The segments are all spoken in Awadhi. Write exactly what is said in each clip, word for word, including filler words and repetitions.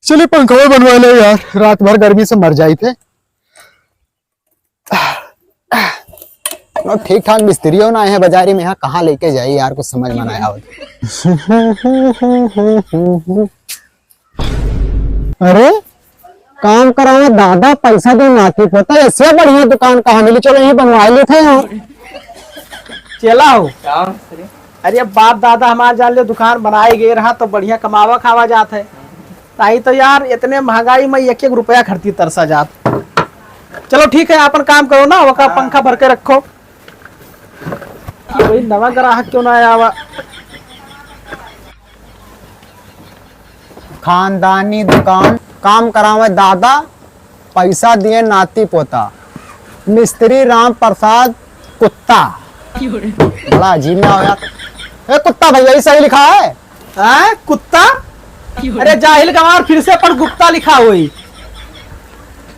चलिए, पंखवा बनवा ले यार, रात भर गर्मी से मर जाई थे। और ठीक ठाक मिस्त्रियो ना आए हैं बाजारी में, यहाँ कहाँ लेके जाई यार, कुछ समझ में ना आवत। अरे, काम करावे दादा, पैसा दे नाती पोता, ऐसे बढ़िया दुकान कहाँ मिली? चलो, यहीं बनवा लेते हैं यार। चला हो। अरे, बाप दादा हमार जान ले दुकान बनाए गए रहा तो बढ़िया कमावा खावा जात है। ताई तो यार इतने महंगाई में एक एक रुपया खर्ची तरसा जात। चलो ठीक है, आपन काम करो ना, वका पंखा भर के रखो। कि भाई नवा ग्राहक क्यों ना आया हुआ। खानदानी दुकान, काम करावे दादा, पैसा दिए नाती पोता, मिस्त्री राम प्रसाद कुत्ता। बड़ा अजीब ना हो यार। ए कुत्ता भैया, ये सही लिखा है? हाँ, कुत्ता? अरे जाहिल गंवार, फिर से पढ़, गुप्ता लिखा होई।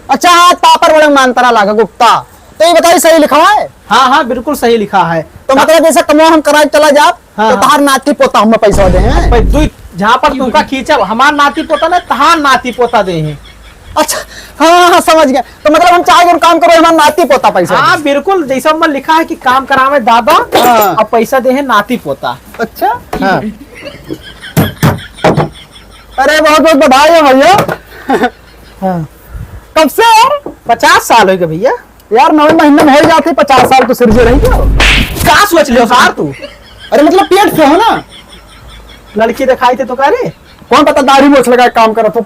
अच्छा, हाँ, तापर बड़े मानतरा लागा गुप्ता। तो ये बताइए, सही लिखा है? हाँ, हाँ, बिल्कुल सही लिखा है। तो मतलब जैसे कमवा हम कराए चला जाब, हाँ, तो हाँ। तहार नाती पोता हमें पैसा दे हैं। भाई, दुई झापड़ तुमका खींचब, हमार नाती पोता ना, तहार नाती पोता दे हैं। अच्छा, हाँ, हाँ, समझ गया। तो मतलब हम चाहे कि काम करो, हमार नाती पोता पैसा हाँ, दे। बिल्कुल, जैसा में लिखा है कि काम करावे दादा, हाँ। अब पैसा दे हैं नाती पोता। अच्छा? हाँ। अरे, बहुत बहुत बधाई है भैया। हाँ। कब से यार? पचास साल हो गए भैया। यार, नवे महीने में हो जाते, पचास साल तो सिरजे रही क्या? का सोच लियो सार तू? अरे, मतलब पेट से हो ना? लड़की दिखाई थे तो का रे? कौन पता दाढ़ी मोछ लगा के काम करत हो।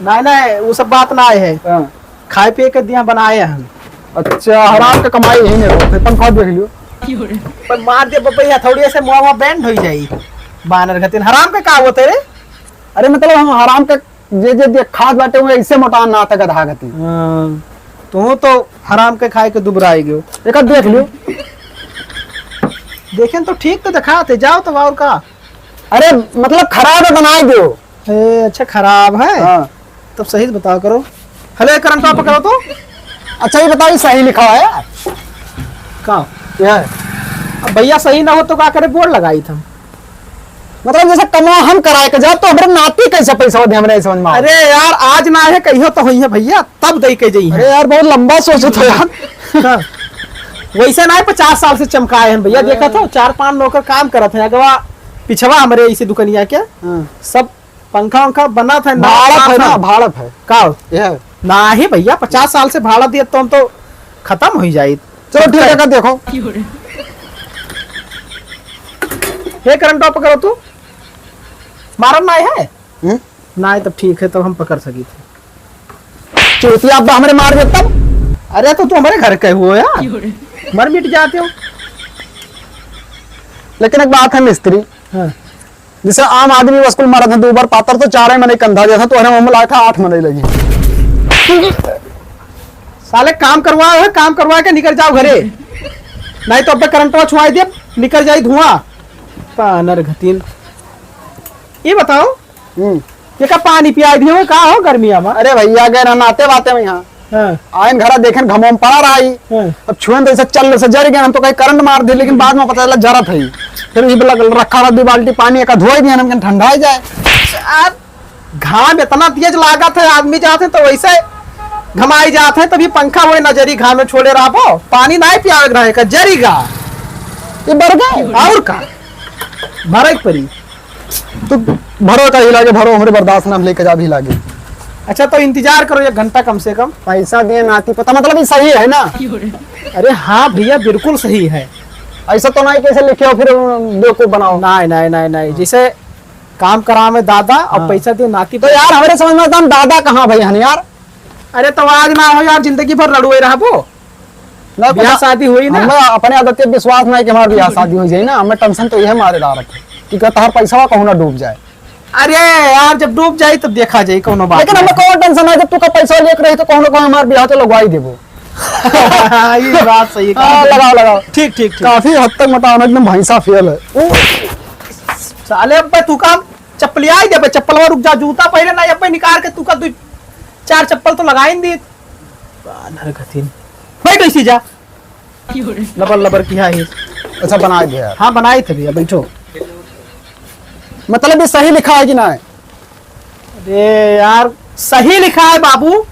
नहीं, नहीं, वो सब बात ना आए है। हाँ। खाए पिए के दिया बनाए हैं हम। अच्छा, हराम का कमाई यही में होते, पंखा देख लियो। पर मार दे बपैया, थोड़ी ऐसे मुआ मुआ बैंड हो जाई। बानर घतिन, हराम का का होते रे? अरे, मतलब हम हराम का जे जे देख खात बाटे, वो ऐसे मोटान ना था गधा गति। हाँ, तू तो हराम के खाए के दुबराई गयो। एक आध देख लियो। देखें तो ठीक तो दिखाते, जाओ तो और का। अरे, मतलब खराब है, बनाए दियो। ए, अच्छा, खराब है? हाँ। तब सही से बताओ करो। हेलो, एक करंटवा पकड़ो तो। अच्छा, ये बताओ, ये सही लिखा है यार? का? यार। अब भैया सही ना हो तो का करे, बोर्ड लगाई था। मतलब जैसे कमवा हम कराए के जाब तो हमरे नाती कैसे पैसा दे, हमरे समझ में आवे। अरे यार, आज ना है, कहियो तो होई है भैया, तब दे के जाई है। अरे यार, बहुत लंबा सोचत हो यार। हाँ। वैसे ना है, पचास साल से चमकाए हैं भैया, देखा था, चार पांच नौकर काम करत हैं, अगवा पिछवा हमरे इसी दुकनिया के, हाँ। सब पंखा वंखा बना था, ना भाड़त है ना, भाड़त है। का हो? ये है। ना ही भैया, पचास साल से भाड़ा दिए तो हम तो खत्म हो ही जाई। चलो ठीक है, का देखो। हे करंट ऑफ करो तू। मारन ना है? हम्म? ना है तब ठीक है, तब हम पकड़ सकी थे। चूतिया अब हमरे मार दे तब। अरे तो तू हमारे घर के हो यार, मर मिट जाते हो। लेकिन एक बात है मिस्त्री, हाँ। जैसे आम आदमी बस कुल मरत है, दो बार पातर तो चारे मनई कंधा जैसा, तो हरे मामला था आठ मनई लगी। साले काम करवाओ है, काम करवा के निकल जाओ घरे, नहीं तो अब करंटवा छुआई दे, निकल जाई धुआं। पानर घतीन। ये बताओ, हम्म। ये का पानी पियाई दियो का हो गर्मिया में? अरे भैया, गए रहना आते बाते में यहाँ। हाँ। आयन घरा देखेन घमवा में पड़ा रहा ही। हाँ। अब छुएन तो ऐसे चल से जर गए, हम तो कहीं करंट मार दे, लेकिन बाद में पता चला जरत है। फिर ये लग-, रखा रहा दो बाल्टी पानी, एका धोई दिया, हम ठंडा ही जाए। यार, घाम इतना तेज लागत है, आदमी जात है तो वैसे घमाई जात है, तभी पंखा वही नजरी घाम में छोड़े रहबो, पानी नहीं पियावे रहे का, जरी गा। ये बर गए? और का? भरे के पड़ी। तू भरो का ही लागे, भरो हमरे बर्दाश्त ना, हम लेके जा भी लागे। अच्छा, तो इंतजार करो एक घंटा कम से कम। पैसा दिए नाती पोता, मतलब ये सही है ना? अरे हाँ भैया, बिल्कुल सही है। ऐसा तो नहीं कैसे लिखे हो फिर बेवकूफ बनाओ। नहीं, नहीं, नहीं, नहीं, जैसे काम करावे दादा और हाँ। पैसा दिए नाती तो यार, हमारे समझ में आता, हम दादा कहाँ भाई हन यार? अरे तो आज ना हो यार, जिंदगी भर रड़ुए रहबो। ना, ब्याह पता, शादी हुई ना? हमें अपने आदत पे विश्वास नहीं कि हमारा ब्याह शादी हो जाए ना, हमें टेंशन तो यह मारे ला रखे कि कहता हर पैसा कहूँ ना डूब जाए। अरे यार, जब डूब जाए तब देखा जाए, कोनो बात लेकिन हमें नहीं। कौन टेंशन है, जब तू का पैसा लेके रही तो कहूँ ना कहूँ हमारा ब्याह तो लगवा ही देबो। ये बात सही है। हाँ, लगाओ, लगाओ। ठीक, ठीक, ठीक। काफी हद तक मतलब एकदम भैंसा फेल है। साले अब तू का चप्पलिया ही देबे, चप्पलवा रुक जा, जूता पहले ना, अब निकाल के तू का दू चार चप्पल तो लगाई दी। बानर घतीन। बैठ ऐसी जा। लबर लबर किया ही। अच्छा, बनाए दे यार। हाँ, बनाए थे भैया, बैठो। मतलब ये सही लिखा है कि ना है? अरे यार, सही लिखा है बाबू।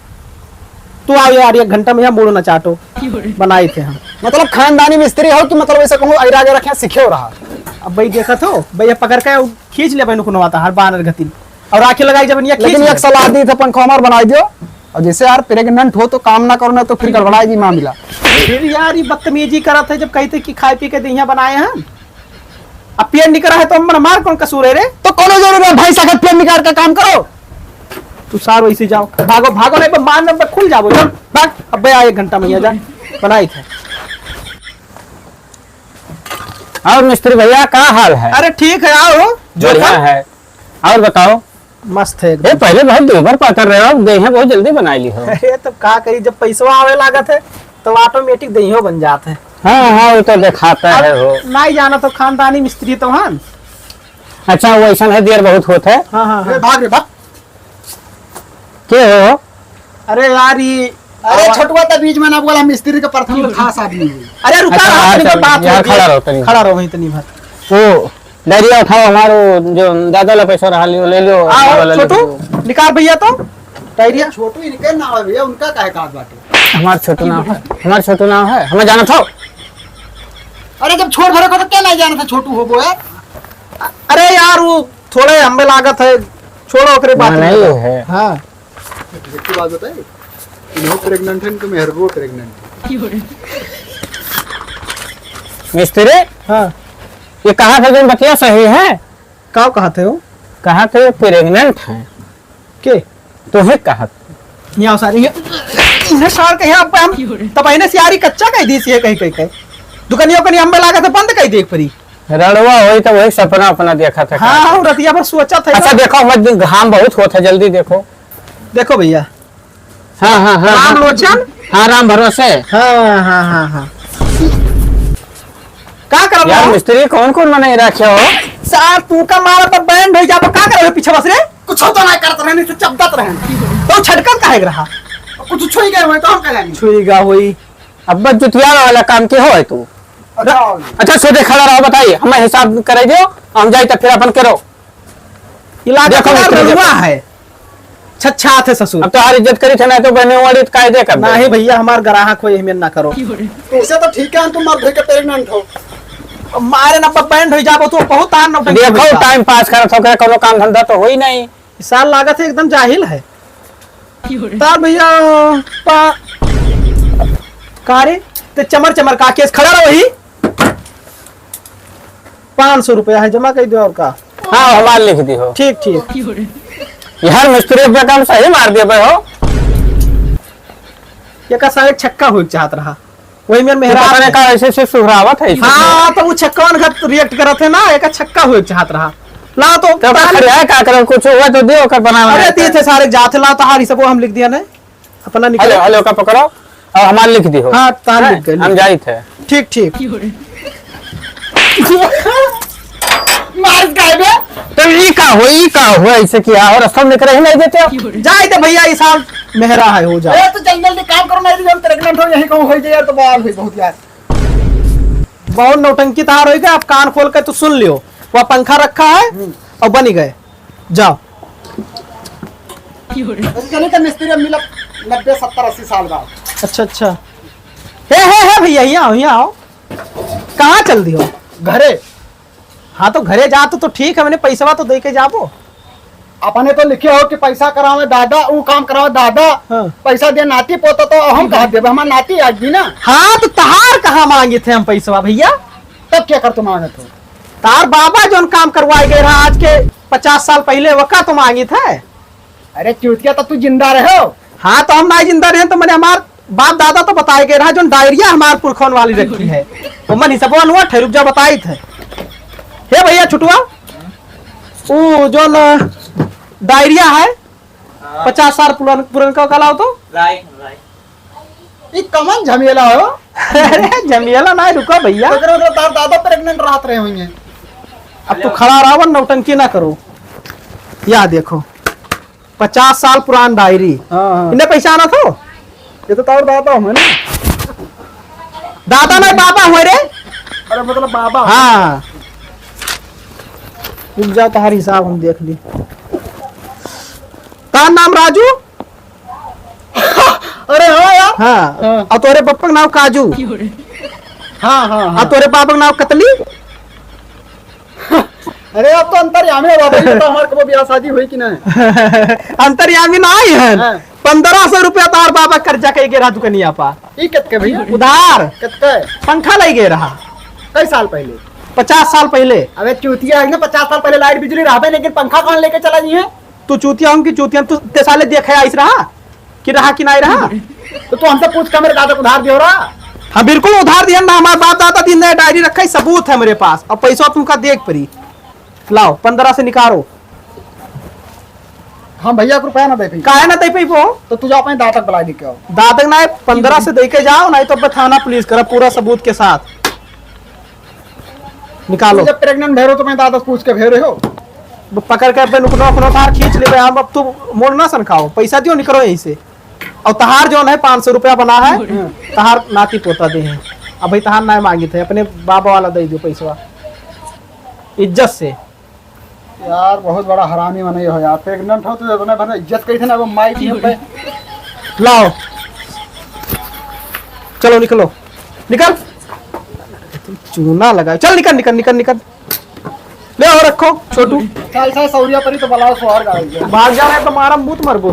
तू आओ यार, एक घंटा में यहाँ मूड़ न चाटो। बनाई थे हम। मतलब खानदानी मिस्त्री हो कि मतलब ऐसे कहूँ अइरा गइरा के यहाँ सीखे हो रहा? अब भाई देखत हो, भाई ये पकड़ के खींच ले भाई नुकुनवा था, हर बानर घतिन। और आँखें लगाई जब इन्हें खींच लेकिन ले। एक सलाह दी थे, पंखो हमार बनाई दियो। और जैसे यार प्रेग्नेंट हो तो काम ना करो, ना तो फिर गड़बड़ाएगी मामला। फिर यार ये बदतमीजी करत है, जब कहते कि खाए पी के देहिया बनाए हैं। अब पेट निकरा है तो अम्मन हमार कौन कसूर है रे? तो कौनो जरूरी है भैंसा का पेट निकाल के काम करो? तू सार वैसे जाओ, भागो, भागो, नहीं तो मार में खुल जाओ, चल, भाग। अबे आ एक घंटा में आ जा, बनाई थे। और मिस्त्री भैया, का हाल है? अरे ठीक है, आओ, जो बढ़िया था। है। और बताओ। मस्त है एकदम। ए, पहले बहुत दूबर पातर रहे हो, अब देह बहुत जल्दी बनाई ली हो। अरे, तब का करी, जब पैसवा आवे लागत है, तो automatic देहियो बन जात है। हाँ, हाँ, वो तो दिखाता अब है हो। नाई जाना तो खानदानी मिस्त्री तो हन। अच्छा, वो ऐसा है, देर बहुत होत है। हाँ, हाँ, हाँ। अरे, भाग रे, भाग। के हो? अरे यार, ई अरे आवा- छोटुआ त बीच में ना बोला, मिस्त्री के प्रथम में खास आदमी है। अरे रुका अच्छा, रहा, हाँ, तनी चल, बात यार, होती है। खड़ा रहो तनी। खड़ा रहो वहीं तनी भर। वो डायरिया उठाओ, हमारो जो दादा ला पैसा रहा, लियो, ले लियो, आओ, वाला ले छोटू, लियो। निकाल भैया तो डायरिया। छोटू इनके नाम है भैया, उनका काहे काज बाटे? हमार छोटू नाम है, हमार छोटू नाम है, हमें जाना था। अरे जब छोट भरे को तो क्या नहीं जाना था, छोटू हो वो है। अरे यार, वो थोड़े हमें लागत है, छोड़ो ओकरे बात हाँ, में। नहीं है। हाँ। एक बात बताई, इन्हों प्रेग्नेंट है, इनको मेहरबो प्रेग्नेंट है। मिस्त्री, हाँ। ये कहा था जो बतिया सही है? का कहा थे हो? कहा थे प्रेग्नेंट है। के? तोहे कहा। यहाँ सारे, यहाँ, इन्हें सार के यहाँ पे हम, तब इन्हें सियारी कच्चा कह दी, ये कहीं, कहीं, कहीं। दुकानियों को नहीं, हमें लागत है बंद कहीं देख परी। रड़वा होई तो वही सपना अपना देखा था हाँ, का। हाँ, रतिया भर सोचा था अच्छा, ना। देखो, हमारे दिन घाम बहुत होता है, जल्दी देखो। देखो भैया। हाँ, हाँ, हाँ, राम हाँ। लोचन? हाँ, राम भरोसे। हाँ, हाँ, हाँ, हाँ। का करब यार, हो? मिस्त्री कौन कौन मने रखे हो? सार, तू का मारा तो बैंड हो जाबो, का करब हो पीछे बस रे? कुछ तो ना करत रहे, नहीं तो चपदत रहे। तो छटकत काहे के रहा? कुछ छुई गए हुए तो हम का जानी। छुई गा होई। अब बस जुतिया वाला काम के हो है तू। अच्छा, अच्छा, सोझे खड़ा रहो, बताइए, हमें हिसाब करे दियो, हम जाई तो फिर अपन करो। इलाका देखो का मिस्त्री रउआ देखो। है, छच्छात है ससुर। अब तोहार इज्जत करी थे ना, तो बहने वाली तो काहे दे कर दे? नहीं भैया, हमार ग्राहक हो, यही में ना करो। ऐसे तो ठीक है, तुम मर्द के प्रेग्नेंट हो। अब मारे ना बैंड हो जाबो तो बहुत तार नौटंकी देखो, होई बा। टाइम पास करत हो, कोनो काम धंधा तो होई नहीं। ई सार लागत है एकदम जाहिल है। तार भैया, पा-, का रे? ते चमर चमर का केस खड़ा रहो ही। पाँच सौ रुपया है, जमा कर दो और का। हाँ, हमार लिख दी हो। ठीक, ठीक। यार, मिस्त्री अपना काम सही मार दिया बे हो। ये का सारे छक्का हो चाहत रहा। वही मेर ये मेहराब पता नहीं है। का ऐसे से सुहरावत है इसे। हाँ, तो वो छक्कवन का react करत है ना, एक छक्का हुए चाहत रहा। ला तो तो का ताल- खड़े है, का करब? कुछ हुआ तो दियो, ओकर बनावे अरे, में। तीर्थ सारे जात ला, तहार ई सब हम लिख दिया ने। अपना निकल। हेलो, हेलो, का पकड़ो और हमार लिख दी हो। हाँ, ताल हैं? लिख गए, हम लिख। जाइत है। ठीक, ठीक। मार का बे? तो ई का हो, ई का हो, ऐसे किया हो, रास्ता में निकले ही नहीं देते हो। जाइत है भैया, ई साल मेहरा है, हो जाओ। ए, तो जल्दी जल्दी काम करो, नहीं तो हम pregnant हो, यही कहूँ हो जाए यार, तो बवाल हुई बहुत यार। बहुत नौटंकी तार होई का, अब कान खोल के तू सुन लियो, वह पंखा रखा है हम्म। और बनी गए, जाओ। अच्छा, चलिए तो मिस्त्री अब मिला नब्बे, सत्तर, अस्सी साल बाद। अच्छा, अच्छा। हे, हे, हे भैया, यहाँ आओ, यहाँ आओ। कहाँ चल दियो? घरे। हाँ, तो घरे जा तो, तो ठीक है, मैंने पैसवा तो दे के जाबो। अपने तो लिखे हो कि पैसा करावे दादा, ऊ काम करावे दादा, हाँ। पैसा दे नाती पोता, तो हम कहाँ देबे? हमार नाती आज भी ना। हाँ, तो तहार कहाँ मांगे थे हम पैसवा भैया? तब क्या कर तू मांगे थे? तार बाबा जौन काम करवाए गए रहा आज के पचास साल पहले, वका तो मांगी थे। अरे चूतिया, तो तू जिंदा रहे हो? हाँ, तो हम ना जिंदा रहे तो मैंने हमार बाप दादा तो बताए गए रहा, जौन डायरिया हमार पुरखन वाली रखी है। वो मन हिसाबवा नुआ ठहरुक जा बताई थे। हे भैया छुटुआ, ऊ जौन डायरिया है, हाँ। पचास साल पुरान, पुरनका का लाओ तो। राइट, राइट। ई कमन झमेला हो? अरे, झमेला ना, रुको भैया। तो एकरा मतलब तार दादा pregnant रहत रहे होंगे। अब तू खड़ा रहो, नौटंकी ना करो। या देखो, पचास साल पुरान डायरी। हाँ, हाँ। इन्हें पहचाना था? ये तो तार दादा हुए ना। दादा नहीं, बाबा हुए रे। अरे, मतलब बाबा। हाँ। रुक जाओ, तहार हिसाब हम देख ली। का नाम राजू? अरे हाँ यार। हाँ। हाँ। और तोरे पप्पा का नाम काजू। हाँ, हाँ, हाँ। और तोरे पापा का नाम कतली। अरे, अब तो अंतर्यामी हो बाबा, ये तो हमारे कबो ब्याह शादी हुई कि नहीं? अंतर्यामी ना आई है। हाँ। पन्द्रह सौ रुपया तार बाबा कर्जा कई गे रहा दुकनिया पा। ई कतके भैया? उधार। कतके? पंखा लई गे रहा। कई साल पहले? पचास साल पहले। अबे चूतिया है ना, पचास साल पहले लाइट बिजली रहबे, लेकिन पंखा कौन लेके चला जी है? तू चूतिया हूँ कि चूतिया? तू ते साले देखे आइस रहा कि रहा कि नहीं रहा? तो तू हमसे पूछ के मेरे दादा को उधार दियो रहा? हाँ, बिल्कुल उधार दिया ना, हमारे बाप दादा दिन डायरी रखा है, सबूत है मेरे पास, और पैसा तुमका देख परी। लाओ, पन्द्रह से निकालो। हम भैया को रुपया ना दे पाई। काहे ना दे पाई वो? तो तू जाओ अपने दादा को बुला लेके आओ। दादा ना, पन्द्रह से दे के जाओ, नहीं तो अब थाना पुलिस करा पूरा सबूत के साथ। निकालो। तू जब प्रेग्नेंट भेरो तो मैं दादा से पूछ के भेरे हो। वो पकड़ के अपन उकनो, उकनो तार खींच लेबे, हम अब तू मोड़ ना सन खाओ, पैसा दियो, निकलो यहीं से। और तहार जौन है पाँच सौ रुपया बना है, हाँ। तहार नाती पोता दे हैं। अब भाई तहार ना मांगित है, अपने बाबा वाला दे दियो पैसवा, इज्जत से। यार, बहुत बड़ा हरामी बने हो यार, प्रेग्नेंट हो तो अपने भर इज्जत कही थे ना, वो माई की पे। लाओ, चलो निकलो, निकल। चूना लगा, चल निकल, निकल, निकल, निकल। ले आओ, रखो छोटू। साल साल सौरिया परी तो बलाओ, सोहर गाओ। भाग जा रहे तो मारा मुंह मरबो।